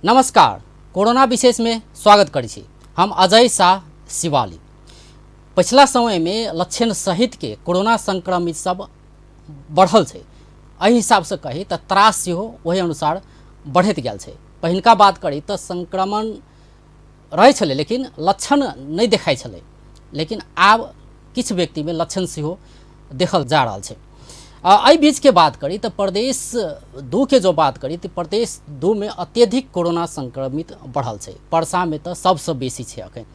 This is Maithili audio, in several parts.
नमस्कार, कोरोना विशेष में स्वागत करै छी। हम अजय शाह शिवाली। पछिला समय में लक्षण सहित के कोरोना संक्रमित सब बढ़ल छै। एहि हिसाबसँ कही तऽ त्रास सेहो ओहि अनुसार बढ़ैत गेल छै। पहिलका बात करी तऽ संक्रमण रहै छलै, लेकिन लक्षण नहि देखाइ छलै, लेकिन आब किछु व्यक्तिमे लक्षण सेहो देखल जा रहल छै। एहि बीचके बात करी तऽ प्रदेश 2 के जो बात करी तऽ प्रदेश 2 में अत्यधिक कोरोना संक्रमित बढ़ल छै। परसामे तऽ सबसँ बेसी छै। अखन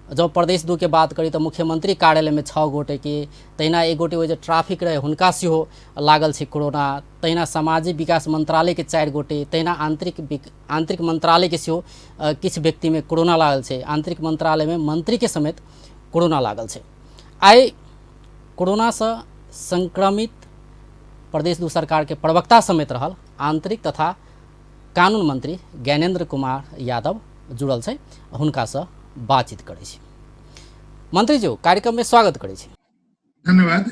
जँ प्रदेश 2 के बात करी तऽ मुख्यमंत्री कार्यालयमे 6 गोटेके, तहिना एक गोटे ओ जे ट्रैफिक रहे हुनका सेहो लागल छै कोरोना, तहिना सामाजिक विकास मंत्रालयके 4 गोटे, तहिना आंतरिक मंत्रालयके सेहो किछु व्यक्तिमे कोरोना लागल छै। आंतरिक मंत्रालयमे मंत्रीके समेत कोरोना लागल छै। आइ कोरोनासँ संक्रमित प्रदेश 2 सरकार के प्रवक्ता समेत रहल आंतरिक तथा कानून मंत्री ज्ञानेन्द्र कुमार यादव जुड़ल छै, हुनकासँ बातचीत करै छी। मंत्री जी, कार्यक्रम में स्वागत करै छी। धन्यवाद।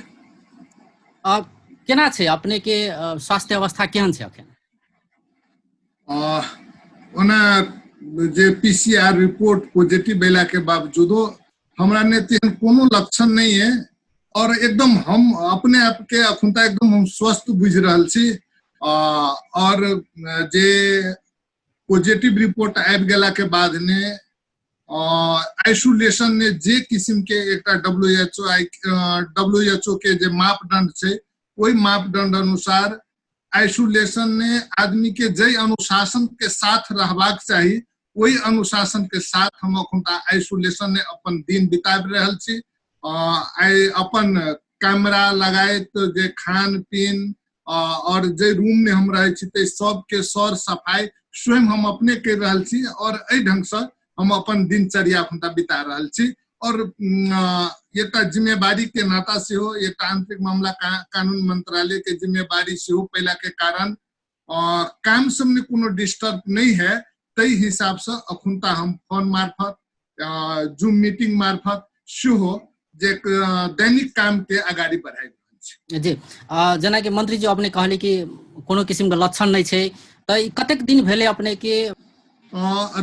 केना छै अपने के स्वास्थ्य अवस्था केहन छै अखन? ओना जे पीसीआर रिपोर्ट पॉजिटिव भेला के बावजूदो हमरा ने तेहन कोनो लक्षण नहीं है और एकदम हम अपने आप के अखुनता एकदम हम स्वस्थ बुझि रहल छी। और जे पॉजिटिव रिपोर्ट आबि गेला के बाद ने आइसोलेशन ने जे किस्म के एकटा WHO के जे मापदंड छै ओहि मापदंड अनुसार आइसोलेशन ने आदमी के जै अनुशासन के साथ रहबाक चाही ओहि अनुशासन के साथ हम अखुनता आइसोलेशन ने अपन दिन बिताबि रहल छी। आइ अपन कैमरा लगायत जे खान पीन और जे रूम में हम रहै छी ते सबके सर सफाई स्वयं हम अपने कर रहल छी और एहि ढंग से हम अपन दिनचर्या अखुनता बिता रहल छी। और एकटा जिम्मेवारी के नाता सेहो एकटा आंतरिक मामला कानून मंत्रालय के जिम्मेवारी सेहो पहला के कारण काम सब में कोनो डिस्टर्ब नहीं है, तै हिसाब से अखुनता हम फोन मार्फत जूम मीटिंग मार्फत सेहो जे दैनिक काम के अगाडि बढ़ाइ रहल छी। जी, जेनाकि मंत्री जी अपने कहली कि कोनो किसिम के लक्षण नहीं छै, तऽ ई कतेक दिन भेलै अपने के?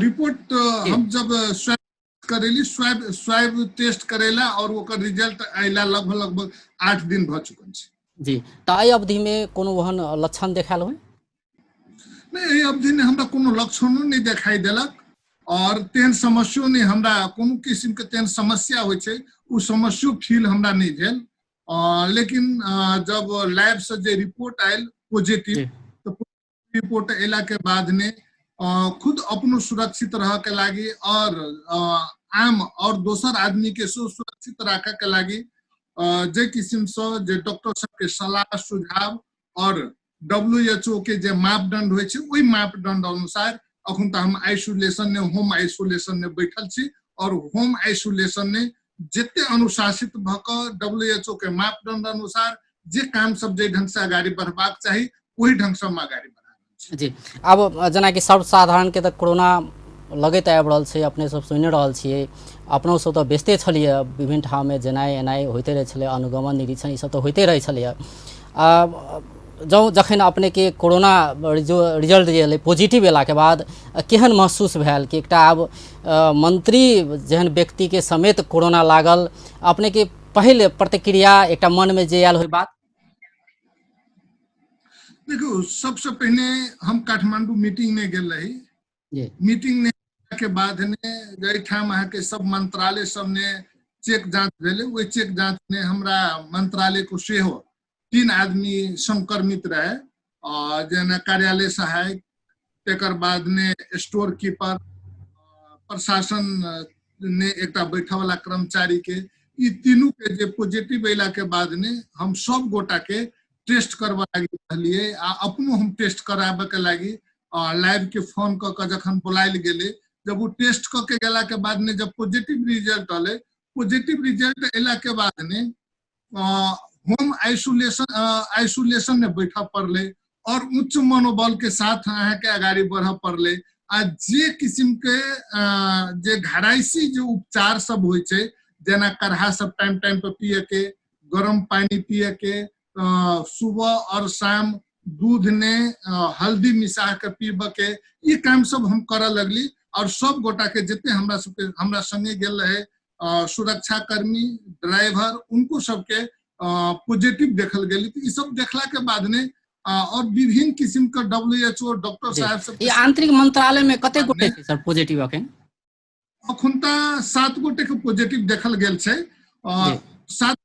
रिपोर्ट हम जब स्वैब करेली, स्वैब टेस्ट करेला और ओकर रिजल्ट आइला लगभग लगभग 8 दिन भ चुकल छै। जी, तऽ एहि अवधि में कोनो ओहन लक्षण देखायल होय? नहीं, एहि अवधि में हमरा कोनो लक्षणो नहीं देखाई देलक और तेहन समस्यो नहीं, हमरा कोनो किसिम के तेहन समस्या होइ छै उ समस्यो फील हमरा नहीं भेल। लेकिन जब लैब से जे रिपोर्ट आयल पॉजिटिव, तो रिपोर्ट अयला के बाद ने खुद अपनो सुरक्षित रह के लागी और आम और दोसर आदमी के सेहो सुरक्षित राखे के लागी जे किसिम से जे डॉक्टर सबके सलाह सुझाव और WHO के जे मापदंड होइ छै ओहि मापदंड अनुसार अखन तऽ हम आइसोलेशन ने होम आइसोलेशन ने बैठल छी और होम आइसोलेशन ने जते अनुशासित भऽ कऽ WHO के मापदंड अनुसार जे काम सब जे ढंग से अगाडि बढ़बाक चाही ओहि ढंग से हम अगाडि बढ़ा रहल छी। जी, आब जेनाकि सर्वसाधारण के तऽ कोरोना लगैत आबि रहल छै, अपने सब सुनि रहल छियै, अपनो सब तऽ व्यस्ते छलियै, विभिन्न ठाममे जेनाइ एनाइ होइते रहै छलै, अनुगमन निरीक्षण ई सब तऽ होइते रहै छलैए। जँ जखन अपनेके कोरोना रिजल्ट जे एलै पॉजिटिव एलाके बाद केहन महसूस भेल कि एकटा आब मंत्री जेहन व्यक्तिके समेत कोरोना लागल, अपनेके पहिल प्रतिक्रिया एकटा मनमे जे आयल होय बात? देखू, सबसे पहिने हम काठमांडू मीटिंग में गेल रही। मीटिंग में के बाद ने जाहिठाम अहाँके सब मंत्रालय सब ने चेक जांच भेलै, ओहि चेक जांच में हमरा मंत्रालय को सेहो 3 आदमी संक्रमित रहे, जेना कार्यालय सहायक, तकर बाद ने स्टोर कीपर, प्रशासन ने एकटा बैठे वाला कर्मचारी के, ई तीनू के जे पॉजिटिव अयला के बाद ने हम सब गोटा के टेस्ट करबा लागि रहलियै आ अपनो हम टेस्ट कराबे के लागि लैब के फोन कऽ के जखन बोलायल गेलै, जब वो टेस्ट कऽ के गेला के बाद ने जब पॉजिटिव रिजल्ट एलै, पॉजिटिव रिजल्ट अयला के बाद ने होम आइसोलेशन में बैठऽ पड़लै और उच्च मनोबल के साथ अहाँके अगाडि बढ़ऽ पड़लै। आ जे किसिम के जे घराइसी जे उपचार सब होइ छै, जेना काढ़ा सब टाइम टाइम पर पिए के, गरम पानी पिए के, सुबह और शाम दूध ने हल्दी मिसा के पीबऽ के ई काम सब हम करऽ लगली। और सब गोटा के जते हमरा सबके हमरा संगे गेल रहे सुरक्षा कर्मी, ड्राइवर, उनको सबके पॉजिटिव देखल गेल। ई सब देखला के बाद ने और विभिन्न किस्म के WHO doctor साहब सब ई आंतरिक मंत्रालय में कते गोटे छै सर पॉजिटिव अखन? अखुनता 7 गोटे के पॉजिटिव देखल गेल छै। 7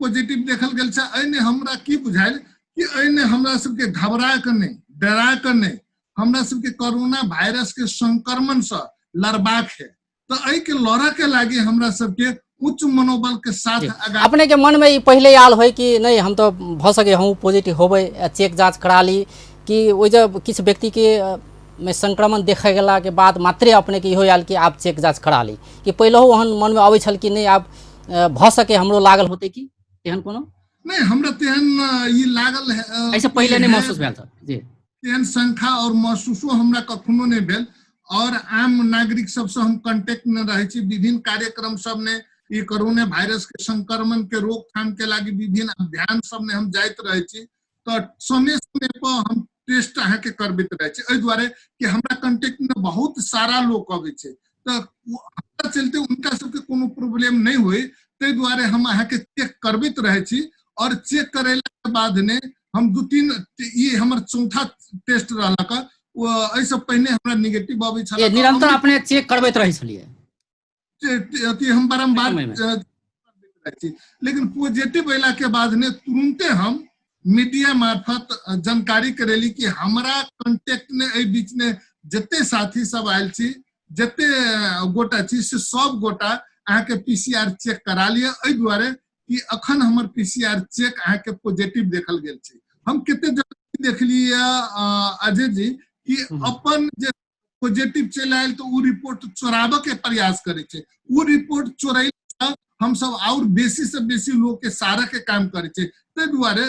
पॉजिटिव देखल गेल छै। एहिमे हमरा की बुझायल कि एहिमे हमरा सबके घबरा के नहि, डरा के नहि, हमरा सबके कोरोना वायरस के संक्रमण से लड़बाक है। तो एहि के लड़ऽ के लागी हमरा सबके उच्च मनोबल के साथ आगा अपने के मन में ई पहले आयल होय कि नहीं हम तो भ सके हम पॉजिटिव होबै, चेक जांच करा ली, कि ओहि जब किछु व्यक्ति के में संक्रमण देखे गेला के बाद मात्रे अपने के इहो आयल कि आप चेक जांच करा ली, कि पहिलहो ओहन मन में अबै छल कि नहीं आब भऽ सके हमरो लागल होतै कि तेहन कोनो? नहीं, हमरा तेहन ई लागल है, ऐसे पहिले नहीं महसूस भेल सर जी। तेहन शंका और महसूसो हमरा कखनो नहीं भेल। और आम नागरिक सबसे हम कांटेक्ट में रहे छी, विभिन्न कार्यक्रम सब ने ई कोरोना वायरस के संक्रमण के रोकथाम के लागी विभिन्न अभियान सब में हम जाइत रहे छी। तो समय समय पर हम टेस्ट अहाँ के करबैत रहे छी, एहि दुआरे कि हमरा कांटेक्ट में बहुत सारा लोग अबै छै, तो हमरा चलते उनका सबके कोनो प्रॉब्लम नहीं होय, ताहि दुआरे हम अहाँ के चेक करबैत रहे छी। और चेक करेला के बाद ने हम 2-3, ई हमर चौथा टेस्ट रहलक, ओ एहिसँ पहिने हमरा निगेटिव अबै छल। निरंतर अपने चेक करबैत रहै छलियै? अथी हम बारम्बार छी, लेकिन पॉजिटिव अयला के बाद ने तुरंते हम मीडिया मार्फत जानकारी करेली कि हमरा कांटेक्ट ने एहि बीच ने जते साथी सब आयल छी, जते गोटा छी, से सब गोटा अहाँके पीसीआर चेक करा लिअ, एहि दुआरे कि अखन हमर पीसीआर चेक अहाँके पॉजिटिव देखल गेल छै। हम कते जगह देखलियै अजय जी कि अपन जे पॉजिटिव चलि आयल तऽ ओ रिपोर्ट चोराबऽ के प्रयास करै छै, ओ रिपोर्ट चोरैला हमसब और बेसी से बेसी लोग के सारा के काम करै छै। ताहि दुआरे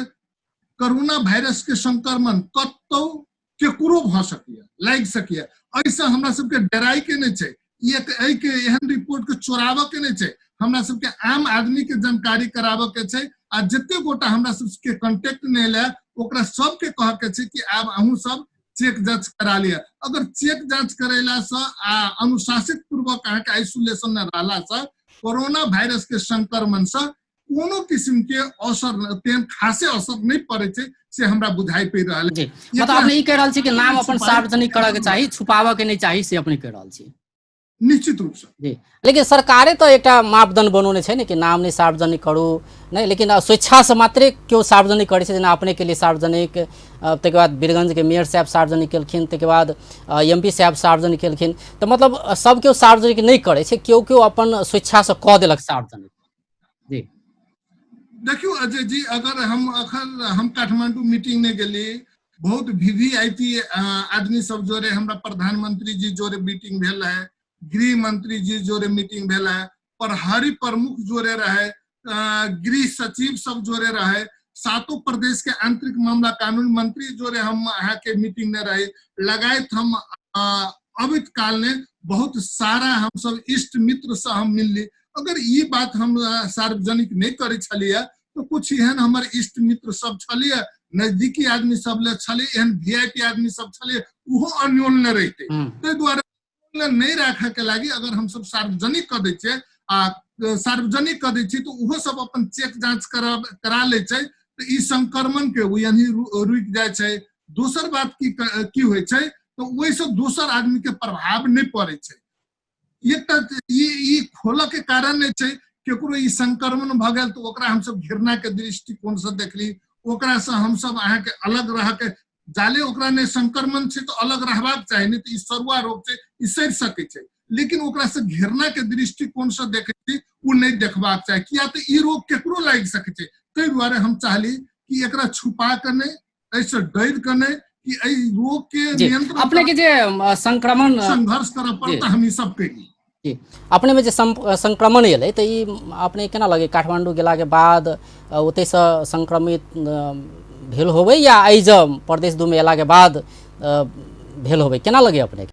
कोरोना वायरस के संक्रमण कतौ केकरो भऽ सकैया, लागि सकैया, एहिसँ हमरा सबके डराइ के नहि छै, एहि के एहन रिपोर्ट के चोराबऽ के नहि छै, हमरा सबके आम आदमी के जानकारी कराबऽ के छै। आ जते गोटा हमरा सबके कॉन्टेक्ट नहि एलै ओकरा सबके कहऽ के छै कि आब अहूँ सब चेक जांच करा लिअ। अगर चेक जांच करेला से आ अनुशासित पूर्वक अहाँके आइसोलेशन में रहला से कोरोना वायरस के संक्रमण से कोनो किस्म के असर तेहन खासे असर नहीं पड़े छै, से हमरा बुझाई पड़ि रहल जी। मतलब अपने ई कहि रहल छी कि नाम अपन सार्वजनिक करऽ के चाही, छुपाबऽ के नहीं चाही, से अपने कहि रहल छी? निश्चित रूप से जी। लेकिन सरकारे तो एकटा मापदंड बनौने छै ने कि नाम नहीं सार्वजनिक करू, नहीं, लेकिन स्वेच्छा से मात्रे केओ सार्वजनिक करै छै, जेना अपने के लिए सार्वजनिक, ताहिके बाद बीरगंज के मेयर साहब सार्वजनिक केलखिन, ताहिके बाद एम पी साहब सार्वजनिक केलखिन, तऽ मतलब सब केओ सार्वजनिक नहि करै छै, केओ केओ अपन स्वेच्छा से कऽ देलक सार्वजनिक। जी देखियौ अजय जी, अगर हम अखन हम काठमांडू मीटिंग में गेली, बहुत वीवीआईपी आदमी सब जोरे हमरा प्रधानमंत्री जी जोरे मीटिंग भेल रहे, गृह मंत्री जी जोरे मीटिंग भेल रहे, प्रहरी प्रमुख जोरे रहे, गृह सचिव सब जोरे रहे, सातों प्रदेश के आंतरिक मामला कानून मंत्री जोरे हम अहाँ के मीटिंग में रहे, लगायत हम अबित काल ने बहुत सारा हम सब इष्ट मित्र से हम मिलली। अगर ये बात हम सार्वजनिक नहीं करे छलियै तो कुछ एहन हमर इष्ट मित्र सब छलियै, नजदीकी आदमी सब ले छलियै, एहन वीआईपी आदमी सब छलियै, ओहो अन्योन्य नहि रहितै। ताहि दुआरे नहि राखऽ के लागी अगर हम सब सार्वजनिक कऽ दै छियै आ सार्वजनिक कऽ दै छियै तऽ ओहो सब अपन चेक जाँच करा लै छै, तऽ ई संक्रमण के ओ यानी रुकि जाइ छै। दोसर बात की होइ छै तऽ ओहिसँ दोसर आदमी के प्रभाव नहि पड़ै छै। एकटा ई खोलऽ के कारण नहि छै केकरो ई संक्रमण भऽ गेल तऽ ओकरा हमसब घृणा के दृष्टिकोण से देखली, ओकरा से हमसब अहाँके अलग रह के जाले ओकरा नहि संक्रमण छै तऽ अलग रहबाक चाही, नहि तऽ ई सरुआ रोग छै, ई सड़ि सकै छै, लेकिन ओकरा से घृणा के दृष्टिकोण से देखै छी ओ नहि देखबाक चाही, किया तऽ ई रोग केकरो लागि सकै छै। ताहि दुआरे हम चाहली कि एकरा छुपा के नहि, एहिसँ डरि के नहि, कि एहि रोग के नियंत्रण अपने के जे संक्रमण संघर्ष करऽ पड़त, हम ई सब करी। जी अपने में जे संक्रमण एलै तऽ ई अपने केना लगे काठमांडू गेला के बाद ओतहिसँ संक्रमित भेल होबै या एहि जे प्रदेश दू में एला के बाद भेल होबै, केना लगे अपने के?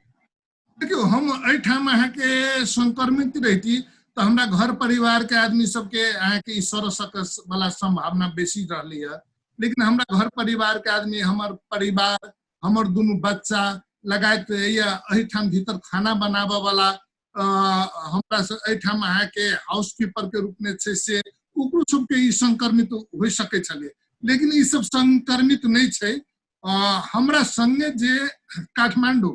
देखियौ, हम एहिठाम अहाँके संक्रमित रहिती तऽ हमरा घर परिवार के आदमी सबके अहाँके ई सर सकै वाला संभावना बेसी रहलै है, लेकिन हमरा घर परिवार के आदमी, हमर परिवार, हमर दुनू बच्चा लगायत एहिठाम भीतर खाना बनाबऽ वाला, हमरा से एहिठाम अहाँके हाउस कीपर के रूप में छै, से ओकरो सबके ई संक्रमित हो सकै छलै, लेकिन ई सब संक्रमित नहि छै। हमरा संगे जे काठमांडू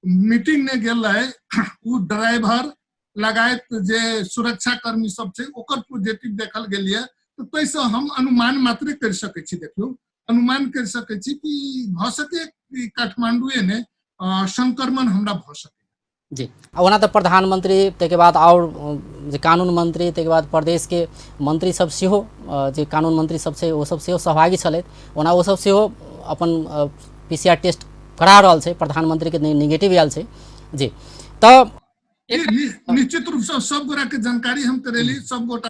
मीटिंग में गेल रहे, उ ड्राइवर लगायत जे सुरक्षा कर्मी सब छै ओकर पॉजिटिव देखल गेल ये, तऽ ताहिसँ हम अनुमान मात्रे करि सकै छी। देखियौ, अनुमान करि सकै छी कि भऽ सके कि काठमांडुए ने संक्रमण हमरा भऽ सके। जी, ओना तऽ प्रधानमंत्री, ताहिके बाद आओर जे कानून मंत्री, ताहिके बाद प्रदेशके मंत्री सब सेहो, जे कानून मंत्री सब छै ओ सब सेहो सहभागी छलथि। ओना ओ सब सेहो अपन पीसीआर टेस्ट करा रहल छै, प्रधानमंत्रीके निगेटिव आयल छै। जी, तऽ निश्चित रूपसँ सब गोटा के जानकारी हम करेली, सब गोटा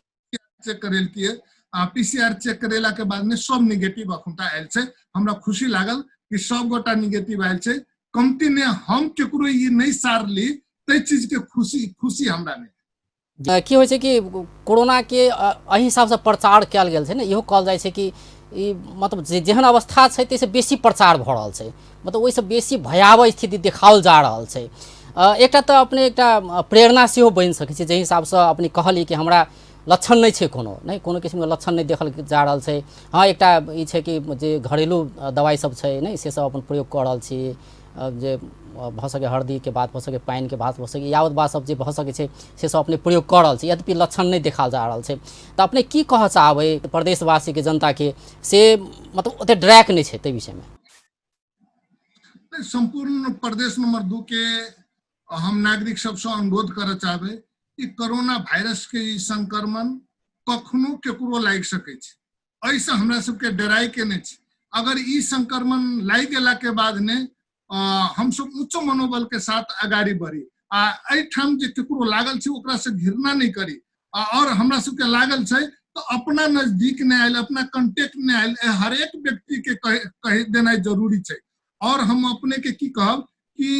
चेक करेलकिए आ पीसीआर चेक करेला के बाद में सब निगेटिव अखुनता आयल छै। हमरा खुशी लागल कि सब गोटा निगेटिव आयल छै, कमती ने हम केकरो ई नहि सारली, ताहि चीज के खुशी खुशी हमरा नहि। की होइ छै कि कोरोना के एहि हिसाबसँ प्रचार कयल गेल छै ने, इहो कहल जाइ छै कि ई मतलब जे जेहन अवस्था छै ताहिसँ बेसी प्रचार भऽ रहल छै, मतलब ओहिसँ बेसी भयावह स्थिति देखाओल जा रहल छै। एकटा तऽ अपने एकटा प्रेरणा सेहो बनि सकै छै, जाहि हिसाबसँ अपने कहलियै कि हमरा लक्षण नहि छै, कोनो नहि कोनो किसिमके लक्षण नहि देखल जा रहल छै। हँ, एकटा ई छै कि जे घरेलू दवाइ सब छै ने से सब अपन प्रयोग कऽ रहल छी, जे भऽ सकै हरदीके बात भऽ सकै, पानिके बात भऽ सकै, यावत बात सब जे भऽ सकै छै से सब अपने प्रयोग कऽ रहल छी, यद्यपि लक्षण नहि देखाल जा रहल छै। तऽ अपने की कहऽ चाहबै प्रदेशवासीके जनताके, से मतलब ओते डरायके नहि छै ताहि विषयमे? सम्पूर्ण प्रदेश नंबर 2 के हम नागरिक सबसँ अनुरोध करऽ चाहबै कि कोरोना वायरस के ई संक्रमण कखनो केकरो लागि सकै छै, एहिसँ हमरा सबके डराय के नहि छै। अगर ई संक्रमण लागि गेला के बाद ने हमसब उच्च मनोबल के साथ अगाडि बढ़ी आ एहिठाम जे केकरो लागल छै ओकरा से घृणा नहि करी, आ और हमरा सबके लागल छै तऽ अपना नजदीक नहि आयल, अपना कंटेक्ट नहि आयल, हरेक व्यक्ति के कहि देनाइ जरूरी छै। और हम अपने के की कहब कि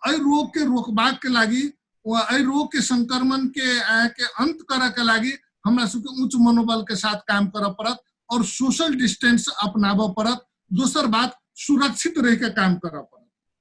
एहि रोग के रोकबाक के लागी, एहि रोग के संक्रमण के अहाँके अंत करऽ के लागी हमरा सबके उच्च मनोबल के साथ काम करऽ पड़त और सोशल डिस्टेंस अपनाबऽ पड़त। दोसर बात, सुरक्षित रहि के काम करऽ पड़त।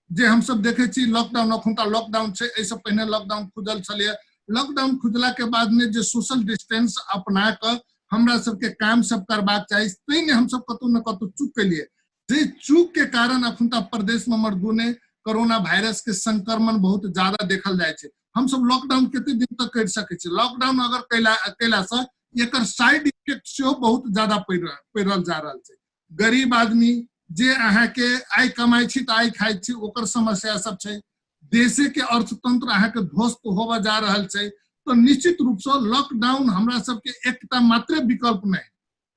जे हमसब देखै छी लॉकडाउन, अखुनता लॉकडाउन छै, एहिसँ पहिने लॉकडाउन खुजल छलैए। लॉकडाउन खुजला के बाद में जे सोशल डिस्टेंस अपना कऽ हमरा सबके काम सब करबाक चाही, ताहि ने हमसब कतौ ने कतौ चूक केलियै। जे चूक के कारण अखुनता प्रदेश नंबर 2 ने कोरोना वायरस के संक्रमण बहुत ज्यादा देखल जाइ छै। हमसब लॉकडाउन कते दिन तक करि सकै छी? लॉकडाउन अगर कैला से एकर साइड इफेक्ट सेहो बहुत ज्यादा पड़ि जा रहल छै। गरीब आदमी जे अहाँके आइ कमाइ छी तऽ आइ खाइ छी, ओकर समस्या सब छै। देशे के अर्थतंत्र अहाँके ध्वस्त होबऽ जा रहल छै। तऽ निश्चित रूपसँ लॉकडाउन हमरा सबके एकटा मात्रे विकल्प नहि,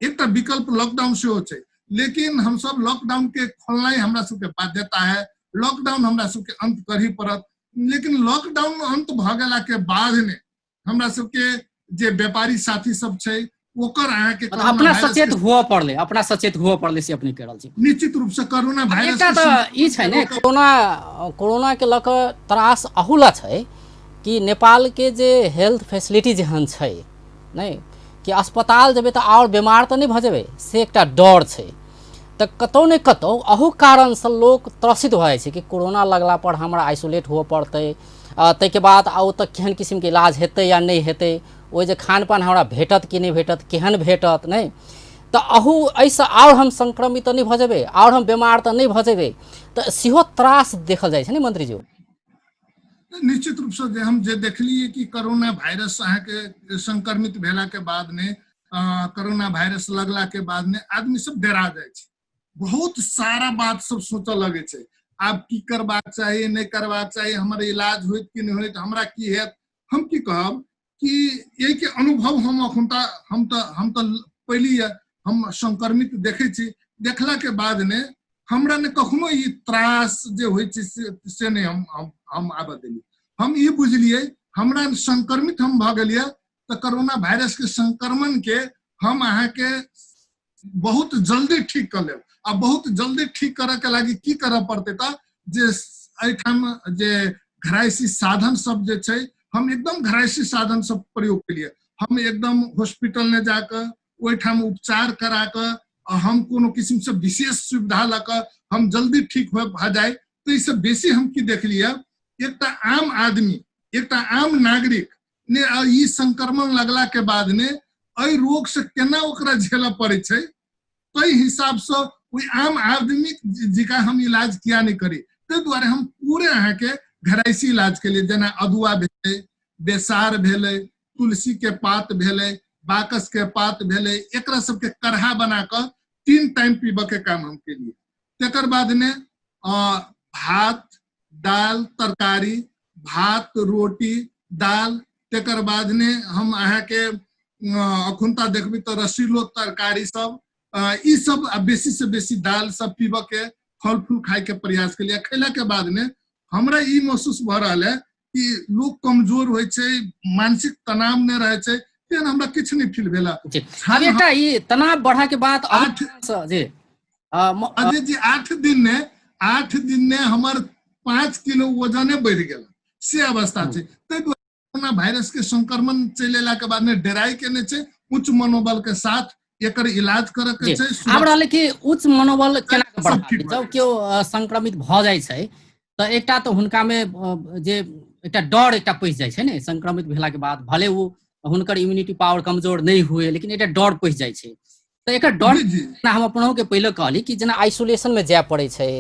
एकटा विकल्प लॉकडाउन सेहो छै, लेकिन हमसब लॉकडाउन के खोलनाइ हमरा सबके बाध्यता है। लॉकडाउन हमरा सबके अंत करही पड़त, लेकिन लॉकडाउन अंत भऽ गेला के बाद ने हमरा सबके जे व्यापारी साथी सब छै ओकर अहाँके मतलब अपना सचेत हुअ पड़लै, अपना सचेत हुअ पड़लै से अपने कहि रहल छी। निश्चित रूप से कोरोना वायरस एकटा तऽ ई छै ने, कोरोना के लऽ कऽ त्रास अहुला छै कि नेपाल के जे हेल्थ फैसिलिटी जेहन छै नहि कि अस्पताल जेबै तऽ आओर बीमार तऽ नहि भऽ जेबै, से एकटा डर छै। तऽ कतहु ने कतहु अहू कारणसँ लोक त्रसित भऽ जाइ छै कि कोरोना लगला पर हमरा आइसोलेट हुअ पड़तै, ताहिके बाद आ ओतऽ केहन किसिमके इलाज हेतै या नहि हेतै, ओहि जे खान पान हमरा भेटत कि नहि भेटत, केहन भेटत नहि, तऽ अहू एहिसँ आओर हम संक्रमित तऽ नहि भऽ जेबै, आओर हम बीमार तऽ नहि भऽ जेबै, तऽ सेहो त्रास देखल जाइ छै ने मंत्रीजी? निश्चित रूपसँ जे हम जे देखलियै कि कोरोना वायरस अहाँके संक्रमित भेला के बाद ने, कोरोना वायरस लगला के बाद ने आदमी सब डरा जाइ छै, बहुत सारा बात सब सोचऽ लगै छै, आब की करबाक चाही, नहि करबाक चाही, हमर इलाज होइत कि नहि होइत, हमरा की हैत। हम की कहब कि एहिके अनुभव हम अखुनता हम तऽ पहिली हम संक्रमित देखै छी, देखला के बाद ने हमरा ने कखनो ई त्रास जे होइ छै से नहि हम आबऽ देलियै। हम ई बुझलियै हमरा संक्रमित हम भऽ गेलियै तऽ कोरोना वायरस के संक्रमण के हम अहाँके बहुत जल्दी ठीक कऽ लेब। आ बहुत जल्दी ठीक करऽ के लागी की करऽ पड़तै तऽ जे एहिठाम जे घरायसी साधन सब जे छै, हम एकदम घरायसी साधन सब प्रयोग केलियै। हम एकदम हॉस्पिटल ने जाकऽ ओहिठाम उपचार करा कऽ हम कोनो किस्म से विशेष सुविधा लऽ कऽ हम जल्दी ठीक हो भऽ जाय। ताहिसँ बेसी हम की देखलियै, एकटा आम आदमी, एकटा आम नागरिक ने ई संक्रमण लगला के बाद ने एहि रोग से केना ओकरा झेलऽ पड़ै छै, ताहि हिसाबसँ ओहि आम आदमी जिका हम इलाज किया नहि करी। ताहि दुआरे हम पूरे अहाँके घराइसी इलाज के लिए, जेना अदुआ भेलै, बेसार भेलै, तुलसी के पात भेलै, बाकस के पात भेलै, एकरा सबके काढ़ा बना कऽ 3 टाइम पीबऽ के काम हम केलिए। तकर बाद ने भात दाल तरकारी, भात रोटी दाल, तकर बाद ने हम अहाँके अखुनता देखबी तऽ रसीलो तरकारी सब, ई सब आ बेसी से बेसी दाल सब पीबऽ के, फल फूल खाय के प्रयास केलिए। खैला के बाद ने हमरा ई महसूस भऽ रहल है कि लोग कमजोर होइ छै, मानसिक तनाव नहि रहै छै, तेहन हमरा किछु नहि फील भेल। आब एकटा ई तनाव बढ़ा के बात आठ जी अजय जी, 8 दिन ने हमर 5 किलो वजने बढ़ि गेल, से अवस्था छै। ताहि दुआरे कोरोना वायरस के संक्रमण चलि एला के बाद ने डराई के नहि छै, उच्च मनोबल के साथ एकर इलाज करऽ के छै। आब रहलै कि उच्च मनोबल केना के बढ़ाबी? जब केओ संक्रमित भऽ जाइ छै तऽ एकटा तऽ हुनका मे जे एकटा डर एकटा पैसि जाइ छै ने, संक्रमित भेला के बाद भले ओ हुनकर इम्यूनिटी पावर कमजोर नहि हुए, लेकिन एकटा डर पैसि जाइ छै। तऽ एकर डर हम अपनहु के पहिले कहली कि जेना आइसोलेशन में जाय पड़ै छै,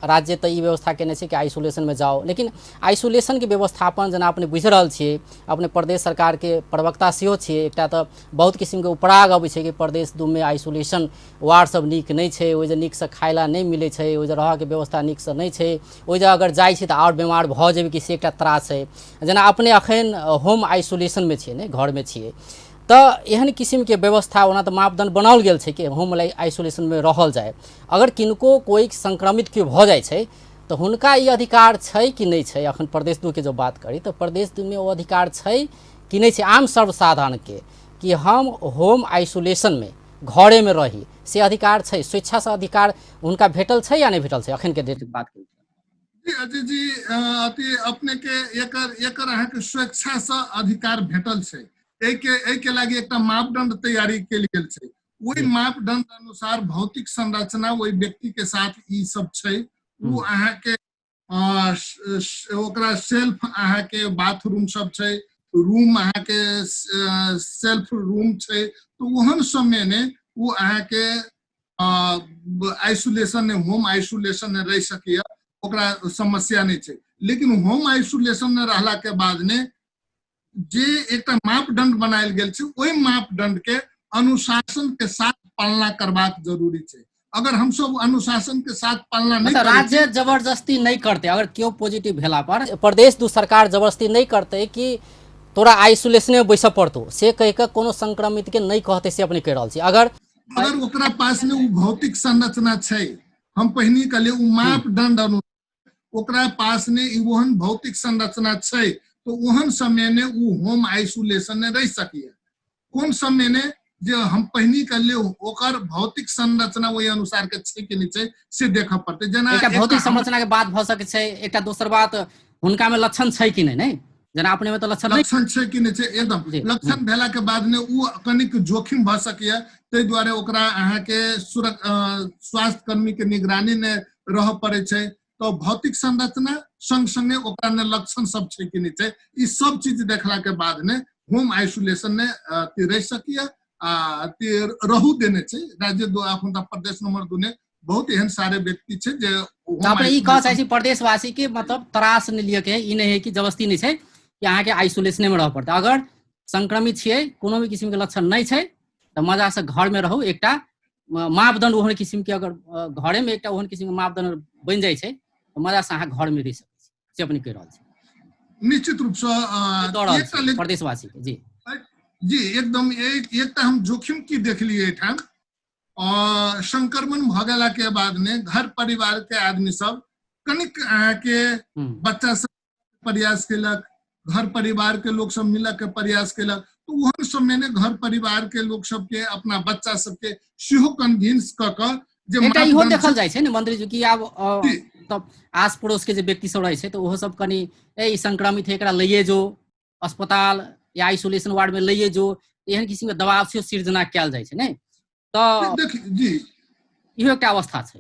राज्य तऽ ई व्यवस्था केने छै कि आइसोलेशन में जाओ, लेकिन आइसोलेशन के व्यवस्थापन जेना अपने बुझि रहल छियै, अपने प्रदेश सरकार के प्रवक्ता सेहो छियै, एकटा तऽ बहुत किसिमके उपराग अबै छै कि प्रदेश 2 में आइसोलेशन वार्ड सब नीक नहि छै, ओहि जे नीकसँ खाय लए नहि मिलै छै, ओहि जे रहऽके व्यवस्था नीकसँ नहि छै, ओहि जे अगर जाइ छै तऽ आओर बेमार भऽ जेबै कि से एकटा त्रास छै। जेना अपने अखन होम आइसोलेशनमे छियै ने, घरमे छियै, तऽ एहन किसिमके व्यवस्था ओना तऽ मापदण्ड बनाओल गेल छै कि होम आइसोलेशनमे रहल जाय। अगर किनको कोइ संक्रमित केओ भऽ जाइ छै तऽ हुनका ई अधिकार छै कि नहि छै? अखन प्रदेश 2 के जब बात करी तऽ प्रदेश 2 मे ओ अधिकार छै कि नहि छै आम सर्वसाधारणके कि हम होम आइसोलेशनमे घरेमे रही, से अधिकार छै? स्वेच्छासँ अधिकार हुनका भेटल छै या नहि भेटल छै अखन के डेट बात करी? जी अजय जी, अथी अपने के एकर एकर अहाँके स्वेच्छासँ अधिकार भेटल छै। एहिके लागि एकटा मापदंड तैयारी कयल गेल छै, ओहि मापदंड अनुसार भौतिक संरचना ओहि व्यक्ति के साथ ई सब छै, ओ अहाँके ओकरा सेल्फ अहाँके बाथरूम सब छै, रूम अहाँके सेल्फ रूम छै, तऽ ओहन समय ने ओ अहाँके आइसोलेशन ने, होम आइसोलेशन ने रहि सकैए, ओकरा समस्या नहि छै। लेकिन होम आइसोलेशन में रहला के बाद ने जे एकटा मापदंड बनायल गेल छै, ओहि मापदंड के अनुशासन के साथ पालना करबाक जरूरी छै। अगर हम सब अनुशासन के साथ पालना नहीं मतलब राज्य जबरदस्ती नहीं करते, अगर केओ पॉजिटिव भेला पर प्रदेश 2 सरकार जबरदस्ती नहीं करते कि तोरा आइसोलेशन में बैसऽ पड़तौ, से कहि कऽ कोनो संक्रमित के नहीं कहते, से अपने कहि रहल छी। अगर अगर ओकरा पास में ओ भौतिक संरचना छै, हम पहिने कहलियै ओ मापदंड अनुसार ओकरा पास ने ई ओहन भौतिक संरचना छै, तो ओहन समय ने ओ होम आइसोलेशन ने रहि सकैए। कोन समय ने जे हम पहिने कहलियै ओकर भौतिक संरचना ओहि अनुसार के छै कि नहि छै से देखऽ पड़तै। जेना एकटा भौतिक संरचना के बात भऽ सकै छै, एकटा दोसर बात हुनका में लक्षण छै कि नहि, नहि जेना अपने में तऽ लक्षण लक्षण छै कि नहि छै, एकदम लक्षण भेला के बाद ने ओ कनिक जोखिम भऽ सकैए, ताहि दुआरे ओकरा अहाँके स्वास्थ्य कर्मी के निगरानी ने रहऽ पड़ै छै। तऽ भौतिक संरचना संग संगे ओकरा ने लक्षण सब छै कि नहि छै, ई सब चीज देखला के बाद ने होम आइसोलेशन ने रहि सकैए आ रहू देने छै राज्य दो। अखन प्रदेश नंबर 2 ने बहुत एहन सारे व्यक्ति छै जे अपने ई कह चाहै छी प्रदेशवासी के मतलब त्रास नहि लिअ के, ई नहि है कि जबरदस्ती नहि छै कि अहाँके आइसोलेशने में रहऽ पड़तै। अगर संक्रमित छियै, कोनो भी किसिम के लक्षण नहि छै तऽ मजा से घर में रहू। एकटा मापदंड ओहन किसिम के अगर घरे में एकटा ओहन किसिम के मापदंड बनि जाइ छै तऽ मजा से अहाँ घर में रहि सकै छी, से अपने कहि रहल छी। निश्चित रूप से प्रदेशवासी के जी जी एकदम। एकटा हम जोखिम की देखलियै एहिठाम, संक्रमण भऽ गेला के बाद ने घर परिवार के आदमी सब कनिक अहाँके बच्चा सब प्रयास केलक, घर परिवार के लोग सब मिलक के प्रयास केलक, तो ओहन समय ने घर परिवार के लोग सबके अपना बच्चा सबके सेहो कन्विंस कऽ कऽ जे एकटा इहो देखल जाइ छै ने मंत्री जी कि आब तब आस पड़ोस के जे व्यक्ति सब रहै छै तऽ ओहो सब कनि ए ई संक्रमित है एकरा लइए जो अस्पताल या आइसोलेशन वार्ड में लइए जो, एहन किसिम के दबाव सेहो सिर्जना कयल जाइ छै ने। तऽ देख जी इहो एकटा अवस्था छै।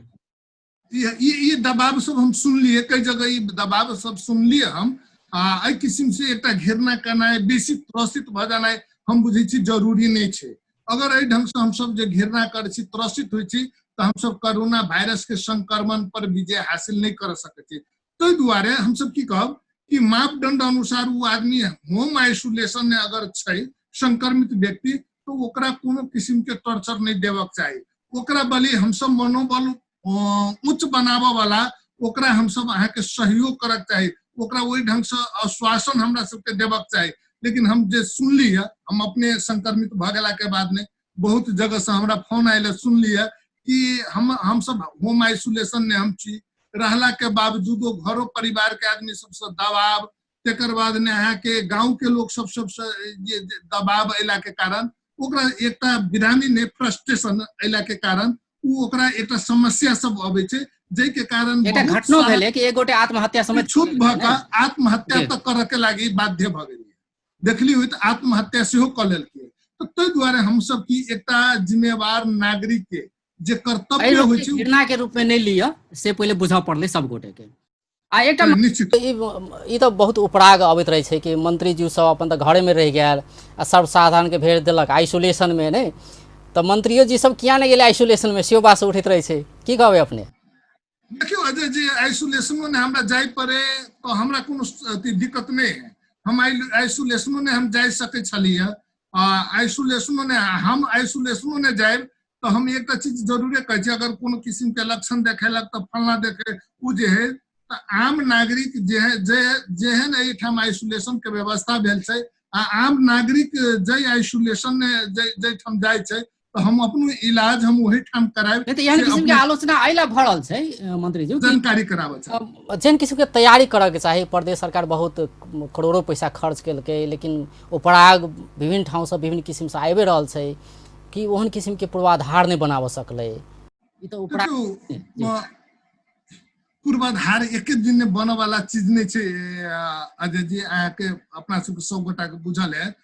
ई दबाव सब हम सुनलियै, कई जगह ई दबाव सब सुनलियै हम। आ एहि किसिम से एकटा घृणा केनाइ, बेसी त्रसित भऽ जेनाइ हम बुझै छी जरूरी नहि छै। अगर एहि ढंग से हमसब जे घृणा करै छी, त्रसित होइ छी, तऽ हमसब कोरोना वायरस के संक्रमण पर विजय हासिल नहि कर सकै छी। ताहि दुआरे हमसब की कहब कि मापदंड अनुसार ओ आदमी होम आइसोलेशन में अगर छै संक्रमित व्यक्ति, तो ओकरा कोनो किसिम के टॉर्चर नहीं देबक चाही। ओकरा बलि हमसब मनोबल उच्च बनाबऽ वाला ओकरा हमसब अहाँके सहयोग करक चाही, ओकरा ओहि ढंग से आश्वासन हमरा सबके देबक चाही। लेकिन हम जे सुनली है, हम अपने संक्रमित भऽ गेला के बाद में बहुत जगह से हमरा फोन आयल, सुनली है कि हमसब होम आइसोलेशन में हम छी, रहला के बावजूदो घरो परिवार के आदमी सबसे दबाव, तकर बाद ने अहाँके गाँव के लोग सब सबसे जे दबाव अयला के कारण ओकरा एकटा बिरामी ने फ्रस्ट्रेशन अयला के कारण उ ओकरा एकटा समस्या सब अबै छै, जाहि के कारण एकटा बहुत घटनो सारा भेलै कि एक गोटे आत्महत्या समेत क्षुब्ध भऽ कऽ आत्महत्या जी। तक करऽ के लागि बाध्य भऽ गेलियै। देखली होइत आत्महत्या सेहो कऽ लेलकै। तऽ ताहि दुआरे हमसब की एकटा जिम्मेवार नागरिक के जे कर्तव्य एहि होइ छै, घृणा के रूप में नहि लिअ, से पहिले बुझऽ पड़लै सब गोटे के। आ एकटा निश्चित ई तऽ बहुत उपराग अबैत रहै छै कि मंत्रीजी सब अपन तऽ घरेमे रहि गेल आ सर्वसाधारणके भेज देलक आइसोलेशनमे, नहि तऽ मंत्रियो जी सब किया नहि गेलै आइसोलेशनमे, सेहो बात सब उठैत रहै छै। की कहबै अपने? देखियौ अजय जी, आइसोलेशनो ने हमरा जाय पड़े तऽ हमरा कोनो अथी दिक्कत नहि है। हम आइसोलेशनो ने हम जाय सकै छलियै, आ आइसोलेशनो ने हम आइसोलेशनो ने जायब तऽ हम एकटा चीज जरूरे कहै छी, अगर कोनो किसिम के लक्षण देखेलक तऽ फलना देखे ओ जे है, तऽ आम नागरिक जे है, जे जेहन एहिठाम आइसोलेशन के व्यवस्था भेल छै आ आम नागरिक जाहि आइसोलेशन ने जाहिठाम जाइ छै तऽ हम अपनो इलाज हम ओहिठाम करायब। नहि तऽ एहन से किसिम के अपने आलोचना एहि लए भऽ रहल छै मंत्री जी कि जानकारी कराबऽ चाही। जेहन किसिम के तैयारी करऽ के चाही, प्रदेश सरकार बहुत करोड़ों पैसा खर्च केलकै, लेकिन उपराग विभिन्न ठाउँसँ विभिन्न किसिमसँ आबि रहल छै कि ओहन किसिम के पूर्वाधार नहि बनाबऽ सकलै। ई तऽ उपराग देखियौ, जी। पूर्वाधार एके दिन में बनऽ वाला चीज नहि छै अजय जी, अहाँके अपना सबके सब गोटा के बुझल है।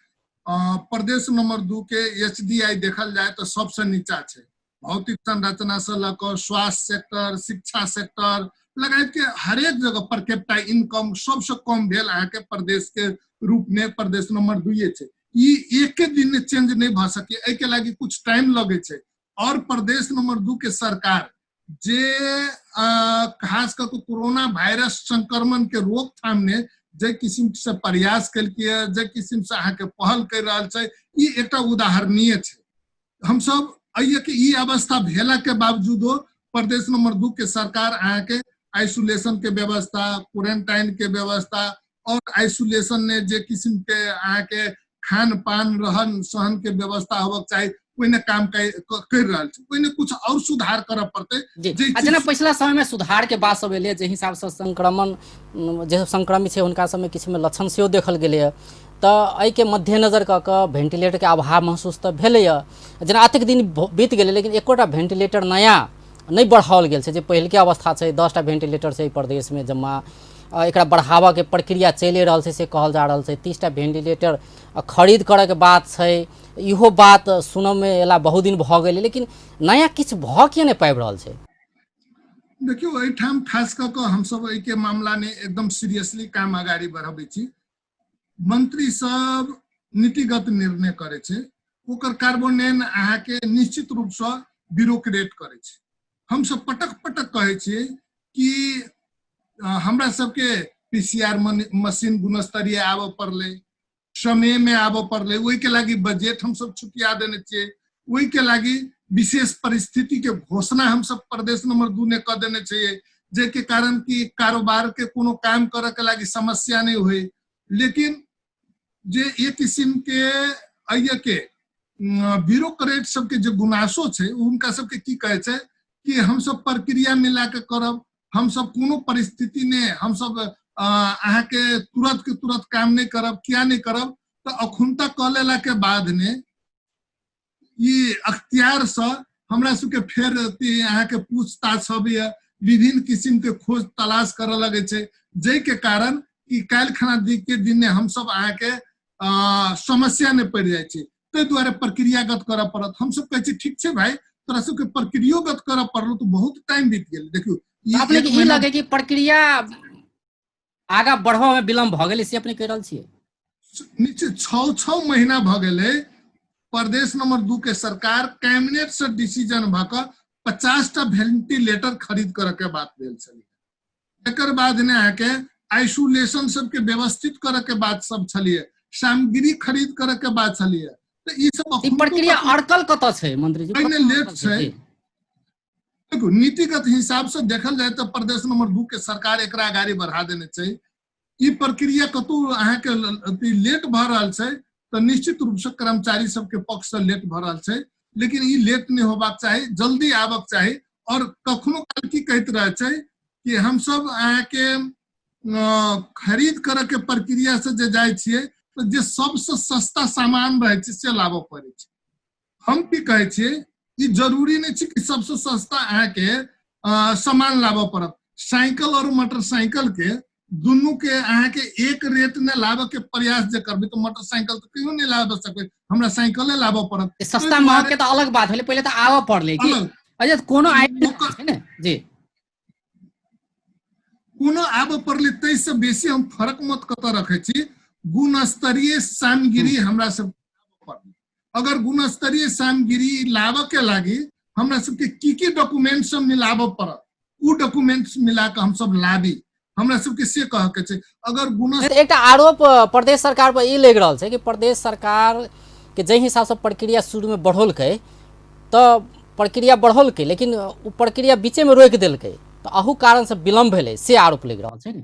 प्रदेश नंबर 2 के एच डी I देखल जाय तऽ सबसे नीचा छै। भौतिक संरचना से लऽ कऽ स्वास्थ्य सेक्टर, शिक्षा सेक्टर लगायत के हरेक जगह पर कैपिटा इनकम सबसे कम भेल अहाँके प्रदेश के रूप में प्रदेश नंबर 2 छै। ई एके दिन में चेंज नहीं भऽ सके, एहिके लागि कुछ टाइम लगे छै। और प्रदेश नंबर 2 के सरकार जे खास कऽ के कोरोना वायरस संक्रमण के रोकथाम में जे किसिम से प्रयास केलकै है, जे किसिम से अहाँके पहल कर रहल छै, ई एकटा उदाहरणीय छै। हमसब एहि के ई अवस्था भेला के बावजूदो प्रदेश नंबर 2 के सरकार अहाँके आइसोलेशन के व्यवस्था, क्वारेंटाइन के व्यवस्था और आइसोलेशन में जे किसिम के अहाँके खान पान रहन सहन के व्यवस्था होबक चाही ओहिने काम कर रहल छै, ओहिने कुछ और सुधार करऽ पड़तै। जी। जे आ जेना चीज पिछला समय में सुधार के बात सब एलै, जे हिसाब से संक्रमण, जे संक्रमित छै हुनका सबमे किछु लक्षण सेहो देखल गेलैए, तऽ एहिके मद्देनजर कऽ कऽ भेंटिलेटरके अभाव महसूस तऽ भेलैए। जेना एतेक दिन बीत गेलै लेकिन एकोटा भेंटिलेटर नया नहि बढ़ाओल गेल छै, जे पहिलके अवस्था छै 10टा भेंटिलेटर छै प्रदेशमे जम्मा, एकरा बढ़ाबऽके प्रक्रिया चलि रहल छै से कहल जा रहल छै। 30टा भेंटिलेटर खरीद करऽके बात छै, इहो बात सुनऽमे एला बहुत दिन भऽ गेलै, लेकिन नया किछु भऽ किए नहि पाबि रहल छै? देखियौ, एहिठाम खास कऽ कऽ हमसब एहिके मामलामे एकदम सीरियसली काम अगाडि बढ़बै छी। मंत्री सब नीतिगत निर्णय करै छै, ओकर कार्बोनेन अहाँके निश्चित रूपसँ ब्यूरोक्रेट करै छै। हमसब पटक पटक कहै छियै कि हमरा सबके पीसीआर मशीन गुणस्तरीय आबऽ पड़लै, समयमे आबऽ पड़लै, ओहिके लागि बजट हमसब छुटिया देने छियै, ओहिके लागि विशेष परिस्थितिके घोषणा हमसब प्रदेश नंबर 2 ने कऽ देने छियै, जाहिके कारण कि कारोबार के कोनो काम करऽ के लागि समस्या नहि होइ। लेकिन जे एक किसिम के अइय के ब्यूरोक्रेट सबके जे गुनासो छै, हुनका सबके की कहै छै कि हमसब प्रक्रिया मिला के करब, हमसब कोनो परिस्थिति में हमसब अहाँके तुरंत के तुरंत काम नहि करब, किया नहि करब, तऽ अखुनता कऽ लेला के बाद में ई अख्तियार से हमरा सबके फेर अहाँके पूछताछ अबैया, विभिन्न किसिम के खोज तलाश करऽ लगै छै, जाहिके कारण कि काल्हि खना के दिन हमसब अहाँके समस्या नहि पड़ि जाइ छै। ताहि दुआरे प्रक्रियागत करऽ पड़त। हमसब कहै छी ठीक छै भाई, तोरा सबके प्रक्रियोगत करऽ पड़ल तऽ बहुत टाइम बीत गेल। देखियौ अपने के ई लगे कि प्रक्रिया आगा बढ़बा में विलम्ब भऽ गेलै, से अपने कहि रहल छियै? निश्चित 6-6 महीना भऽ गेलै। प्रदेश नंबर 2 के सरकार कैबिनेट से डिसीजन भऽ कऽ 50टा वेंटिलेटर खरीद करऽ के बात भेल छलै। एकर बाद ने अहाँके आइसोलेशन सबके व्यवस्थित करऽ के बात सब छलियै, सामग्री खरीद करऽ के बात छलियै, तऽ ई सब ई प्रक्रिया अड़कल कतऽ छै मंत्री जी? पहिने लेट छै। देखू नीतिगत हिसाब से देखल जाय तऽ प्रदेश नंबर 2 के सरकार एकरा अगाड़ी बढ़ा देने छै। ई प्रक्रिया कतौ अहाँके लेट भऽ रहल छै तऽ निश्चित रूप से कर्मचारी सबके पक्ष से लेट भऽ रहल छै, लेकिन ई लेट नहि होबाक चाही, जल्दी आबक चाही। और कखनो काल की कहैत रहै छै कि हमसब अहाँके खरीद करऽ के प्रक्रिया से जे जाइ छियै तऽ जे सबसे सस्ता सामान रहै छै से लाबऽ पड़ै छै। हम की कहै छियै, ई जरूरी नहि छै कि सबसे सस्ता अहाँके सामान लाबऽ पड़त। साइकिल और मोटरसाइकिल के दुनू के अहाँके एक रेट ने लाबऽ के प्रयास जे करबै तऽ मोटरसाइकिल तऽ कहियो नहि लाबऽ सकबै, हमरा साइकिले लाबऽ पड़त। सस्ता महग के तऽ अलग बात भेलै, पहिले तऽ आबऽ पड़लै कि अच्छा कोनो आइडिया छै ने जी, कोनो आबऽ पड़लै ताहिसँ बेसी हम फरक मत कतऽ रखै छी, गुणस्तरीय सामग्री हमरा सब अगर गुणस्तरीय सामग्री लाबऽ के लागी हमरा सबके की की डॉक्यूमेंट सब मिलाबऽ पड़त, उ डॉक्यूमेंट्स मिला कऽ हमसब लाबी, हमरा सबके से कहऽ के छै। अगर गुण एकटा आरोप प्रदेश सरकार पर ई लागि रहल छै कि प्रदेश सरकार के जाहि हिसाबसँ प्रक्रिया शुरूमे बढ़ौलकै तऽ प्रक्रिया बढ़ौलकै, लेकिन ओ प्रक्रिया बीचेमे रोकि देलकै, तऽ अहू कारणसँ विलम्ब भेलै, से आरोप लागि रहल छै ने।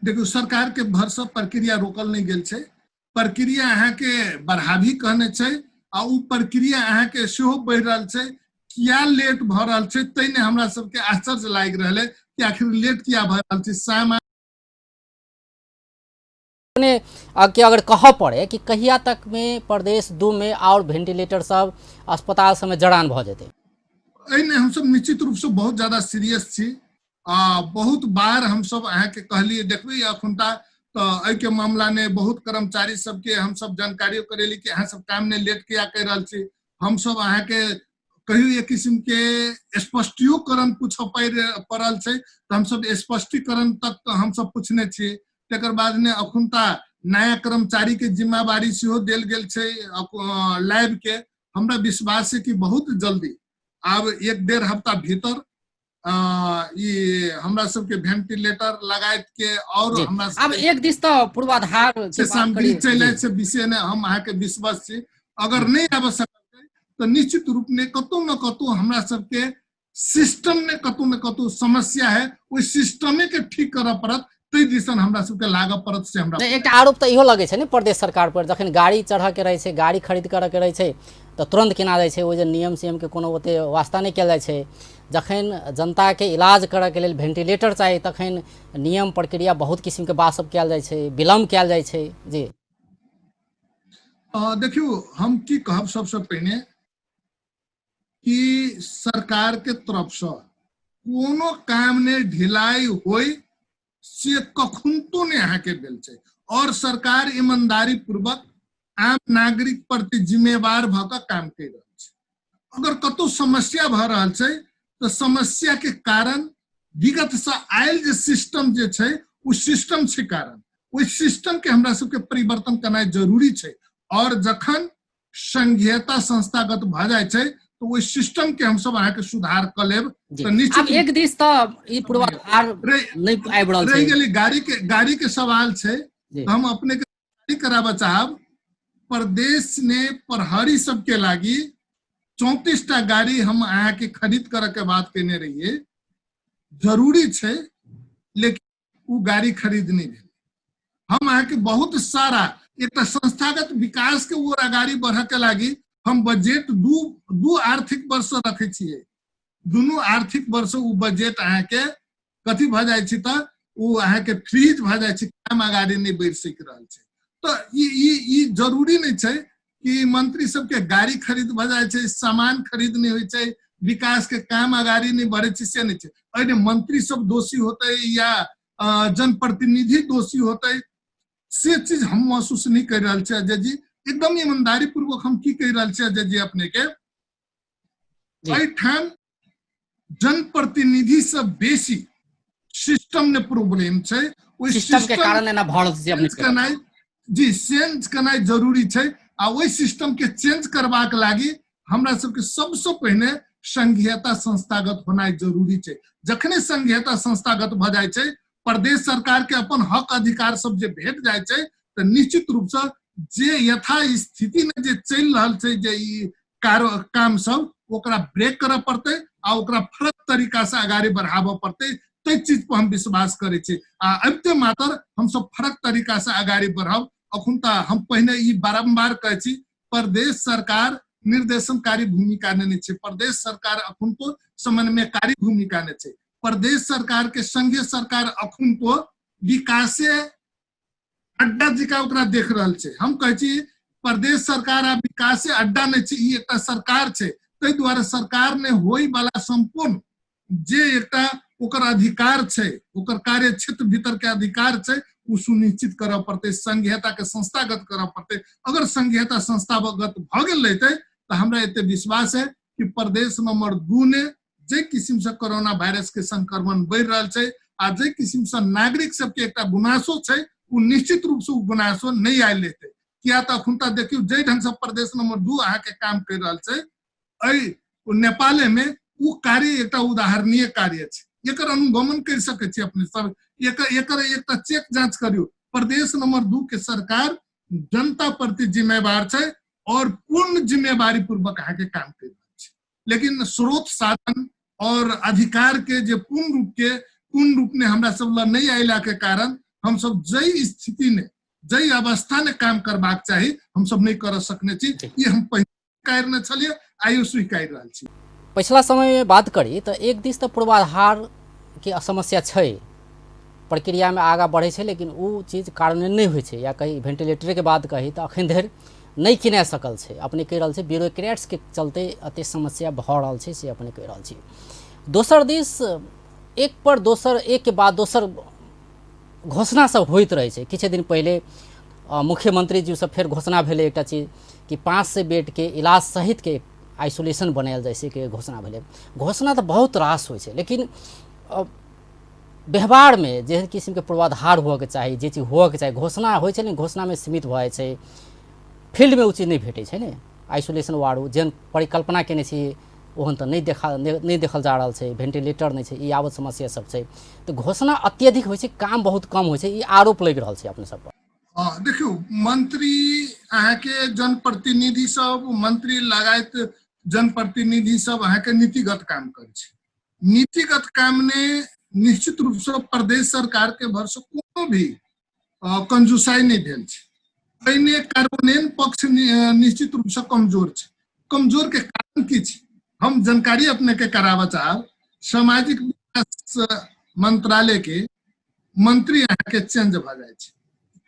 देखियौ सरकार के भरसँ प्रक्रिया रोकल नहि गेल छै, प्रक्रिया अहाँके बढ़ाबी कहने छै आ ओ प्रक्रिया अहाँके सेहो बढ़ि रहल छै। किया लेट भऽ रहल छै ताहि ने हमरा सबके आश्चर्य लागि रहल है कि आखिर लेट किया भऽ रहल छै। सामान के अगर कहऽ पड़े कि कहिया तक में प्रदेश 2 में और वेंटिलेटर सब अस्पताल सब में जड़ान भऽ जेतै? एहिमे हमसब निश्चित रूप से बहुत ज्यादा सीरियस छी आ बहुत बार हमसब अहाँके कहलियै, देखबै अखुनता तऽ एहिके मामला में बहुत कर्मचारी सबके हमसब जानकारियो करेली कि अहाँ सब काम ने लेट किया कहि रहल छी। हमसब अहाँके कहियो एक किस्म के स्पष्टीकरण पूछऽ पड़ल छै तऽ हमसब स्पष्टीकरण तक हमसब पूछने छी। तकर बाद ने अखुनता नया कर्मचारी के जिम्मेवारी सेहो देल गेल छै लैब के। हमरा विश्वास है कि बहुत जल्दी आब 1-1.5 हफ्ता भीतर ई हमरा सबके वेंटिलेटर लगायत के और हमरा आब एक दिस तऽ पूर्वाधार से सामग्री चलि से विषय ने हम अहाँके विश्वास छी। अगर नहीं आबि सकल तऽ निश्चित रूप में कतौ न कतौ हमरा सबके सिस्टम में कतौ न कतौ समस्या है, ओहि सिस्टमे के ठीक करऽ पड़त, ताहि दिसन हमरा सबके लागऽ पड़त। से हमरा एकटा आरोप तऽ इहो लगै छै ने प्रदेश सरकार पर, जखन गाड़ी चढ़ऽ के रहै छै, गाड़ी खरीद करऽ के रहै छै तऽ तुरन्त किना जाइ छै, ओहि जे नियम सियमके कोनो ओते वास्ता नहि कयल जाइ छै। जखन जनताके इलाज करऽके लेल वेंटिलेटर चाही तखन नियम प्रक्रिया बहुत किसिमके बात सब कयल जाइ छै, विलम्ब कयल जाइ छै। जी देखियौ हम की कहब, सबसँ पहिने कि सरकार के तरफ से कोनो काम ने ढिलाई होय से कखुनतो ने अहाँके भेल छै, और सरकार ईमानदारी पूर्वक आम नागरिक प्रति जिम्मेवार भऽ कऽ काम करि रहल छै। अगर कतौ समस्या भऽ रहल छै तऽ समस्या के कारण विगत से आयल जे सिस्टम जे छै ओ सिस्टम छै कारण, ओहि सिस्टम के हमरा सबके परिवर्तन करनाइ जरूरी छै। और जखन संघीयता संस्थागत भऽ जाइ छै तऽ ओहि सिस्टम के हमसब अहाँके सुधार कऽ लेब। तऽ निश्चित आब एक दिस तऽ ई पूर्वाधार नहि आबि रहल छै। रहि गेलै गाड़ी के सवाल छै, हम अपने के गाड़ी कराबऽ चाहब। प्रदेश ने प्रहरी सबके लागी 34टा गाड़ी हम अहाँके खरीद करऽ के बात केने रहियै, जरूरी छै, लेकिन ओ गाड़ी खरीद नहीं भेल। हम अहाँके बहुत सारा एकटा संस्थागत विकास के ओर अगाड़ी बढ़ऽ के लागी हम बजट दू आर्थिक वर्ष रखै छियै, दुनू आर्थिक वर्ष ओ बजट अहाँके कथी भऽ जाइ छै तऽ ओ अहाँके फ्रीज भऽ जाइ छै, काम अगाड़ी नहि बढ़ि सकि रहल छै। तऽ ई ई ई जरूरी नहि छै कि मंत्री सबके गाड़ी खरीद भऽ जाइ छै, सामान खरीद नहि होइ छै, विकास के काम अगाड़ी नहि बढ़ै छै, से नहि छै। एहिमे मंत्री सब दोषी होतै या जनप्रतिनिधि दोषी होतै से चीज हम महसूस नहि कर रहल छी अजय जी। एकदम ईमानदारी पूर्वक हम की कहि रहल छी अजय जी अपने के, एहिठाम जनप्रतिनिधि से बेसी सिस्टम ने प्रॉब्लम छै। ओहि सिस्टम के कारण एना भऽ रहल छै अपने केनाइ जी, चेंज केनाइ जरूरी छै। आ ओहि सिस्टम के चेंज करबाक लागी हमरा सबके सबसँ पहिने संघीयता संस्थागत होनाइ जरूरी छै। जखने संघीयता संस्थागत भऽ जाइ छै, प्रदेश सरकार के अपन हक अधिकार सब जे भेट जाइ छै, तऽ निश्चित रूप से जे यथा स्थिति में जे चलि रहल छै जे ई काम सब, ओकरा ब्रेक करऽ पड़तै आ ओकरा फरक तरीका से अगाडि बढ़ाबऽ पड़तै। ताहि चीज पर हम विश्वास करै छी आ अबिते मात्र हमसब फरक तरीका से अगाडि बढ़ब। अखुनता हम पहिने ई बारम्बार कहै छी, प्रदेश सरकार निर्देशनकारी भूमिका नेने छै, प्रदेश सरकार अखुनको समन्वयकारी भूमिका ने छै। प्रदेश सरकार के संघीय सरकार अखुनको विकासे अड्डा जकाँ ओकरा देख रहल छै। हम कहै छी प्रदेश सरकार आ विकासे अड्डा नहि छै, ई एकटा सरकार छै। ताहि दुआरे सरकार ने होय वाला संपूर्ण जे एकटा ओकर अधिकार छै, ओकर कार्य क्षेत्र भीतर के अधिकार छै, ओ सुनिश्चित करऽ पड़तै, संघीयता के संस्थागत करऽ पड़तै। अगर संघीयता संस्थागत भऽ गेल रहितै तऽ हमरा एते विश्वास है कि प्रदेश नंबर 2 ने जे किसिम से कोरोना वायरस के संक्रमण बढ़ि रहल छै आ जे किसिम से नागरिक सबके एकटा गुनासो छै, ओ निश्चित रूप से ओ गुनासो नहि आयल हेतै। किया तऽ अखुनता देखियौ जे ढंग से प्रदेश नंबर 2 अहाँके काम करि रहल छै, एहि नेपाले में ओ कार्य एकटा उदाहरणीय कार्य छै। एकर अनुगमन करि सकै छी अपने सब, एकर एकटा चेक जांच करियौ। प्रदेश नंबर 2 के सरकार जनता प्रति जिम्मेवार छै और पूर्ण जिम्मेवारी पूर्वक अहाँके काम करि रहल छै। लेकिन स्रोत साधन और अधिकार के जे पूर्ण रूप में हमरा सब लग नहीं अयला के कारण हम सब जै स्थिति में जै अवस्था में काम करबाक चाही हम सब नहीं कर सकने छी। ये हम पहिले स्वीकारने छलियै, आइयो स्वीकार रहल छी। पिछला समय में बात करी तो एक दिस तो पूर्वाधार के समस्या छै, प्रक्रिया में आगा बढ़े छै, लेकिन उ चीज कार्यान्वयन नहीं होइ छै। या कही वेंटिलेटर के बात कही तो अखन धरि नहीं किना सकल छै। अपने कहि रहल छै ब्यूरोक्रेट्स के चलते एते समस्या भऽ रहल छै, से अपने कहि रहल छी। दोसर दिस एक पर दोसर, एक के बाद दोसर घोषणा सब होइत रहै छै। किछु दिन पहिले मुख्यमंत्री जी से फेर घोषणा भेलै एकटा चीज कि 500 बेड के इलाज सहित के आइसोलेशन बनायल जाइ छै के घोषणा भेलै। घोषणा तऽ बहुत रास होइ छै, लेकिन व्यवहारमे जेहन किसिमके पूर्वाधार होअके चाही, जे चीज होअके चाही, घोषणा होइ छै लेकिन घोषणामे सीमित भऽ जाइ छै, फील्डमे ओ चीज नहि भेटै छै ने। आइसोलेशन वार्ड जेहन परिकल्पना केने छी ओहन तऽ नहि देखल जा रहल छै, वेंटिलेटर नहि छै, ई यावत समस्या सब छै। तऽ घोषणा अत्यधिक होइ छै, काम बहुत कम होइ छै, ई आरोप लागि रहल छै अपने सब पर। हँ, देखियौ, मंत्री अहाँके जनप्रतिनिधि सब, मंत्री लगायत जनप्रतिनिधि सब अहाँके नीतिगत काम करै छै। नीतिगत काम ने निश्चित रूप से प्रदेश सरकार के भरोसे कोनो भी कंजूसाई नहीं भेल छै। एहिमे कार्यान्वयन पक्ष निश्चित रूप से कमजोर छै। कमजोर के कारण की छै, हम जानकारी अपने के कराबऽ चाहब। सामाजिक विकास मंत्रालय के मंत्री अहाँके चेंज भऽ जाइ छै।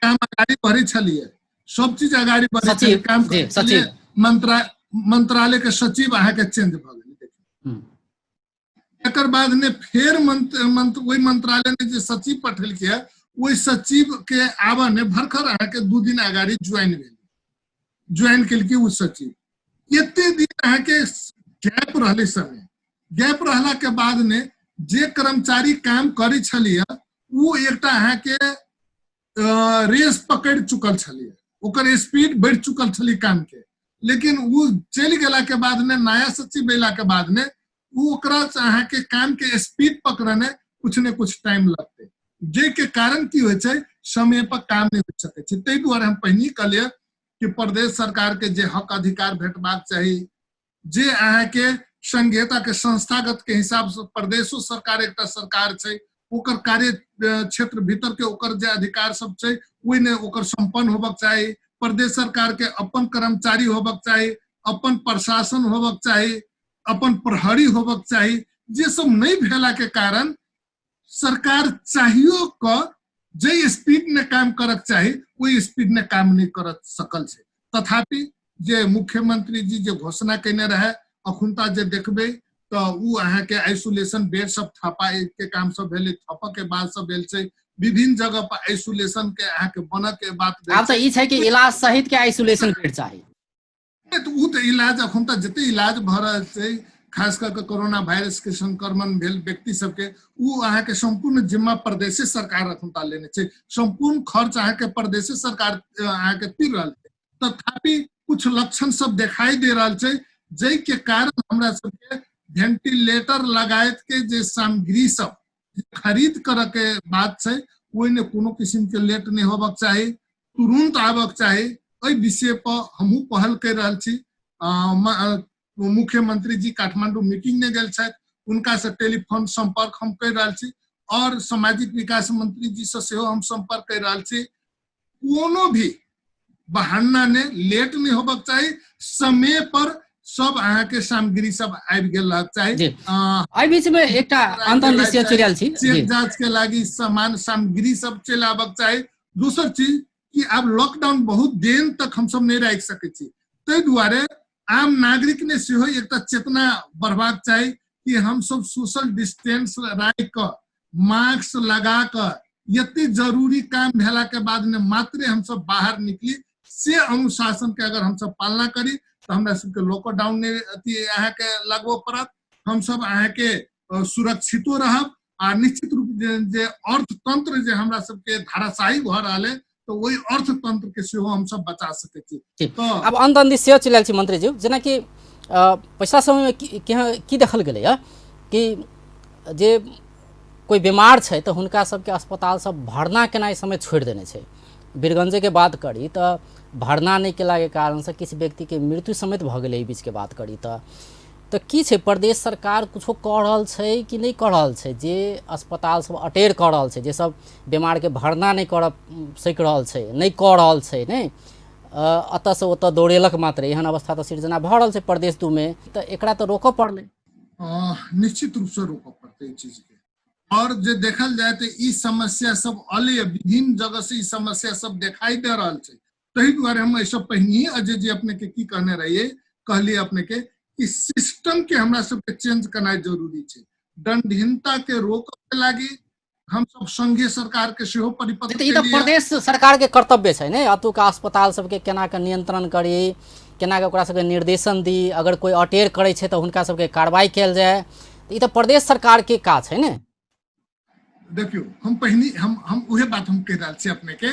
काम अगाडि बढ़ै छलियै, सब चीज अगाडि बढ़ै छलियै, काम करै छलियै, मंत्रालय के सचिव अहाँके चेंज भऽ गेलै। एकर बाद ने फेर ओहि मंत्रालय ने जे सचिव पठेलकै है, ओहि सचिव के आबऽ ने भरखर अहाँके 2 दिन अगाडि ज्वाइन भेल, ज्वाइन केलकै ओ सचिव। एते दिन अहाँके गैप रहलै समय, गैप रहला के बाद ने जे कर्मचारी काम करै छलियै ओ एकटा अहाँके रेस पकड़ि चुकल छलियै, ओकर स्पीड बढ़ि चुकल छलै काम के। लेकिन ओ चलि गेला के बाद ने नया सचिव अयला के बाद ने ओ ओकरा से अहाँके काम के स्पीड पकड़ने कुछ ने कुछ टाइम लगतै, जाहि के कारण की होइ छै समय पर काम नहि हो सकै छै। ताहि दुआरे हम पहिने कहलियै कि प्रदेश सरकार के जे हक अधिकार भेटबाक चाही, जे अहाँके संघीयता के संस्थागत के हिसाब से प्रदेशो सरकार एकटा सरकार छै, ओकर कार्य क्षेत्र भीतर के ओकर जे अधिकार सब छै ओहिमे ओकर संपन्न होबक चाही। प्रदेश सरकार के अपन कर्मचारी होबक चाही, अपन प्रशासन होबक चाही, अपन प्रहरी होबक चाही। जे सब नहीं भेला के कारण सरकार चाहियो क जे स्पीड में काम करक चाही ओहि स्पीड में काम नहीं कर सकल छै। तथापि जे मुख्यमंत्री जी जे घोषणा केने रहे, अखुनता जे देखबै तऽ उ अहाँके आइसोलेशन बेड सब थपाइ के काम सब भेलै, थपऽ के बाद सब भेल छै, विभिन्न जगह पर आइसोलेशन के अहाँके बनऽ के बात। आब तऽ ई छै कि इलाज सहित के आइसोलेशन बेड चाही। तऽ ओ तऽ इलाज अखन तऽ जते इलाज भऽ रहल छै, खास कऽ के कोरोना वायरस के संक्रमण भेल व्यक्ति सबके, ओ अहाँके सम्पूर्ण जिम्मा प्रदेशे सरकार अखन लेने छै, सम्पूर्ण खर्च अहाँके प्रदेशे सरकार अहाँके तिर रहल छै। तथापि कुछ लक्षण सब देखाई दे रहल छै, जाहि के कारण हमरा सबके वेंटिलेटर लगायत के जे सामग्री सब खरीद करऽ के बात छै, ओहिमे कोनो किसिम के लेट नहि होबक चाही, तुरंत आबक चाही। एहि विषय पर हमहूँ पहल कर रहल छी। मुख्यमंत्री जी काठमांडू मीटिंग में गेल छथि, उनका से टेलीफोन संपर्क हम कर रहल छी और सामाजिक विकास मंत्री जी से सेहो हम संपर्क कर रहल छी। कोनो भी बहाना ने लेट नहीं होबक चाही, समय पर सब अहाँके सामग्री सब आबि गेल रहक चाही। एहि बीच में एकटा अंत चलि छी, चेक जांच के लागी सामान सामग्री सब चलि आबक चाही। दोसर चीज कि आब लॉकडाउन बहुत दिन तक हम सब नहीं राखि सकै छी, ताहि दुआरे आम नागरिक ने सेहो एकटा चेतना बढ़बाक चाही कि हम सब सोशल डिस्टेंस राखि कऽ, मास्क लगा कऽ, एते जरूरी काम भेला के बाद ने मात्रे हम सब बाहर निकली, से अनुशासन के अगर हम सब पालना करी तऽ हमरा सबके लॉकडाउन ने अथी अहाँके लगबऽ पड़त, हम सब अहाँके सुरक्षितो रहब आ निश्चित रूप जे अर्थतंत्र जे हमरा सबके धाराशाही भऽ रहल है तऽ ओहि अर्थतंत्र के सेहो हम सब बचा सकै छी। तऽ आब अंत अंत सेहो चलि आयल छी मंत्री जी, जेनाकि पछिला समयमे की देखल गेलैए कि जे कोइ बीमार छै तऽ हुनका सबके अस्पताल सब भरना केनाइ समय छोड़ि देने छै। बीरगंजेके बात करी तऽ भरना नहि केलाके कारणसँ किछु व्यक्तिके मृत्यु समेत भऽ गेलै। एहि बीचके बात करी तऽ की छै, प्रदेश सरकार कुछो कऽ रहल छै कि नहि कऽ रहल छै? जे अस्पताल सब अटेर कऽ रहल छै, जे सब बीमारके भरना नहि करऽ सकि रहल छै, नहि कऽ रहल छै, नहि एतऽसँ ओतऽ दौड़ेलक मात्र, एहन अवस्था तऽ सृजना भऽ रहल छै प्रदेश 2 मे, तऽ एकरा तऽ रोकऽ पड़लै। निश्चित रूपसँ रोकऽ पड़तै ई चीजके। और जे देखल जाय तऽ ई समस्या सब अले विभिन्न जगह से ई समस्या सब देखाई दे रहल छै। ताहि दुआरे हम एहिसँ पहिनहि अजय जी अपने के की कहने रहियै, कहलियै अपने के कि सिस्टम के हमरा सबके चेंज करनाइ जरूरी छै। दंडहीनता के रोकऽ के लागी हम सब संघीय सरकार के सेहो परिपत्र ई तऽ प्रदेश सरकार के कर्तव्य छै ने, एतुका अस्पताल सबके केना के नियंत्रण करी, केना के ओकरा सबके निर्देशन दी, अगर कोइ अटेर करै छै तऽ हुनका सबके कार्रवाई कयल जाय, ई तऽ प्रदेश सरकार के काज छै ने। देखियौ, हम पहिने हम उहे बात हम कहि रहल छी अपने के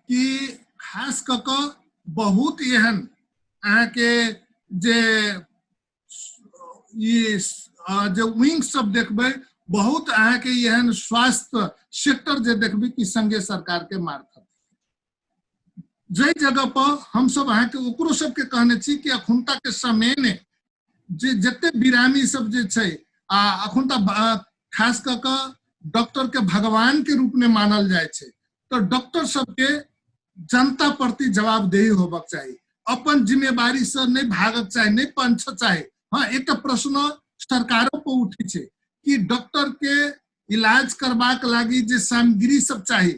कि खास कऽ कऽ बहुत एहन अहाँके जे ई जे विंग सब देखबै, बहुत अहाँके एहन स्वास्थ्य सेक्टर जे देखबै कि संघीय सरकार के मार्फत जाहि जगह पर हमसब अहाँके ओकरो सबके कहने छी कि अखुनता के समय ने जे जते बिरामी सब जे छै आ अखुनता खास कऽ कऽ डॉक्टर के भगवान के रूप में मानल जाइ छै, तऽ डॉक्टर सबके जनता प्रति जवाबदेही होबक चाही, अपन जिम्मेवारी से नहि भागक चाही, नहि पंच चाही। हाँ, एकटा प्रश्न सरकारो पर उठै छै कि डॉक्टर के इलाज करबाक लागी जे सामग्री सब चाही,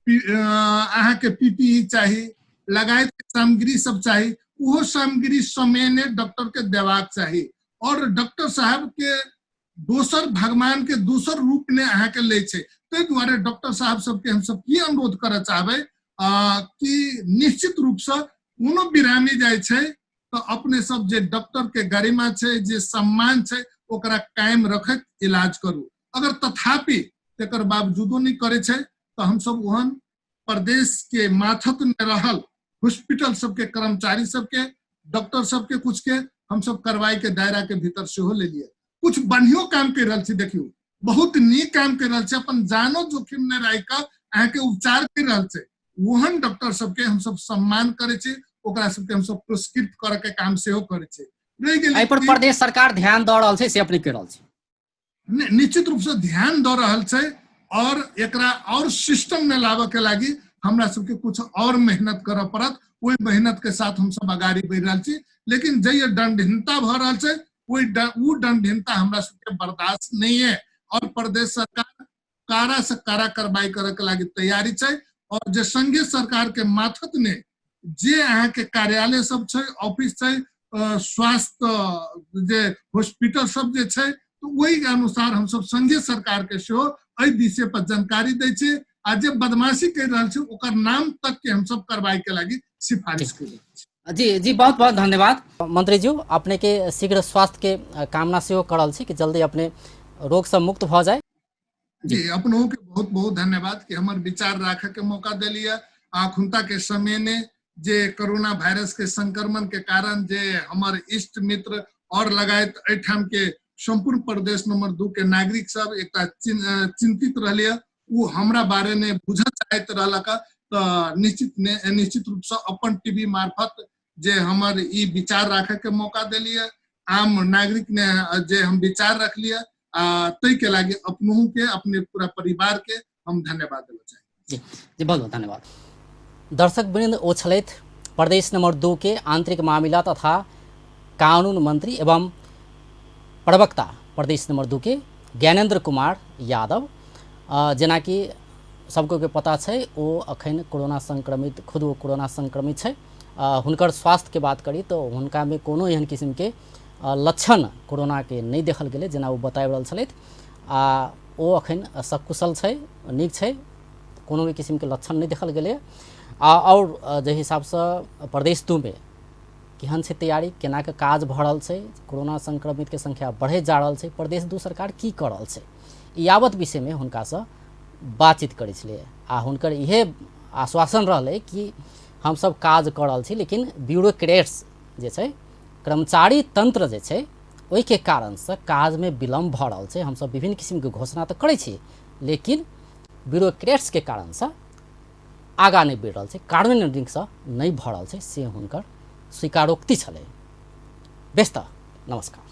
अहाँके पीपीई चाही, लगायत सामग्री सब चाही, ओहो सामग्री समय ने डॉक्टर के देबाक चाही। और डॉक्टर साहब के दोसर भगवान के दोसर रूप ने अहाँके लै छै, ताहि दुआरे डॉक्टर साहब सबके हमसब की अनुरोध करऽ चाहबै कि निश्चित रूपसँ कोनो बिरामी जाइ छै तऽ अपने सब जे डॉक्टर के गरिमा छै, जे सम्मान छै, ओकरा कायम रखैत इलाज करू। अगर तथापि तकर बावजूदो नहि करै छै तऽ हमसब ओहन प्रदेश के माथत में रहल हॉस्पिटल सबके कर्मचारी सबके, डॉक्टर सबके कुछ के हमसब कार्रवाई के दायरा के भीतर सेहो लेलियै। कुछ बढ़ियो काम कर रहल छी, देखियौ बहुत नीक काम कर रहल छै, अपन जानो जोखिम नहि राखि कऽ अहाँके उपचार कर रहल छै, ओहन डॉक्टर सबके हमसब सम्मान करै छी, ओकरा सबके हमसब पुरस्कृत करऽ के काम सेहो करै छी। रहि गेल एहि पर प्रदेश सरकार ध्यान दऽ रहल छै से अपने कहि रहल छी? निश्चित रूप से ध्यान दऽ रहल छै और एकरा और सिस्टम में लाबऽ के लागी हमरा सबके कुछ और मेहनत करऽ पड़त, ओहि मेहनत के साथ हम सब अगाड़ी बढ़ि रहल छी। लेकिन जै दंडहीनता भऽ रहल छै ओहि ओ दंडहीनता हमरा सबके बर्दाश्त नहीं है और प्रदेश सरकार कारा से कारा कार्रवाई करे के लागी तैयारी छै। और जे संघीय सरकार के माथत ने जे अहाँके कार्यालय सब छै, ऑफिस छै, स्वास्थ्य जे हॉस्पिटल सब जे छै, तऽ ओहि अनुसार हमसब संघीय सरकार के सेहो एहि विषय पर जानकारी दै छी आ जे बदमाशी कर रहल छै ओकर नाम तक के हमसब कार्रवाई के लागी सिफारिश कर रहल छी। जी जी, बहुत बहुत धन्यवाद मंत्री जी। अपने के शीघ्र स्वास्थ्य के कामना सेहो कर रहल छी कि जल्दी अपने रोग से मुक्त भऽ जाय। जी, अपनों के बहुत बहुत धन्यवाद कि हमर विचार राखे के मौका दिलिए। अखुनता के समय ने जे कोरोना वायरस के संक्रमण के कारण जे हमर इष्ट मित्र और लगायत एहिठाम के संपूर्ण प्रदेश नंबर 2 के नागरिक सब एकटा चिंतित रहलिए, वो हमरा बारे में बुझऽ चाहैत रहलक, तऽ निश्चित रूप से अपन टीवी मार्फत जे हमर ई विचार राखे के मौका दिलिए, आम नागरिक ने जे हम विचार रखलिए, आ तै के लागी अपनहु के अपने पूरा परिवार के हम धन्यवाद देना चाही। जी जी, बहुत बहुत धन्यवाद। दर्शक वृंद, ओ छलथि प्रदेश नंबर 2 के आंतरिक मामिला तथा कानून मंत्री एवं प्रवक्ता प्रदेश नंबर 2 के ज्ञानेन्द्र कुमार यादव। जेनाकि सबको के पता छै, ओ अखन कोरोना संक्रमित, खुद ओ कोरोना संक्रमित छै। हुनकर स्वास्थ्य के बात करी तो हुनका में कोनो एहन किस्म के लक्षण कोरोना के नहीं देखल गेलै जेना ओ बताबि रहल छलथि। आ ओ अखन सकुशल छै, नीक छै, कोनो भी किस्म के लक्षण नहीं देखल गेलै। आ और जे हिसाबसँ प्रदेश 2 में केहन छै तैयारी, केना के काज भऽ रहल छै, कोरोना संक्रमित के संख्या बढ़ैत जा रहल छै, प्रदेश 2 सरकार की कऽ रहल छै, यावत विषयमे हुनकासँ बातचीत करै छलियै। आ हुनकर इहे आश्वासन रहलै कि हमसब काज कऽ रहल छी, लेकिन ब्यूरोक्रेट्स जे छै, कर्मचारी तंत्र जे छै, ओहिके कारणसँ काजमे विलम्ब भऽ रहल छै। हमसब विभिन्न किसिमके घोषणा तऽ करै छी, लेकिन ब्यूरोक्रेट्सके कारणसँ आगाँ नहि बढ़ि रहल छै, कार्यान्वयन नीकसँ नहि भऽ रहल छै, से हुनकर स्वीकारोक्ति छलै। बेस तऽ नमस्कार।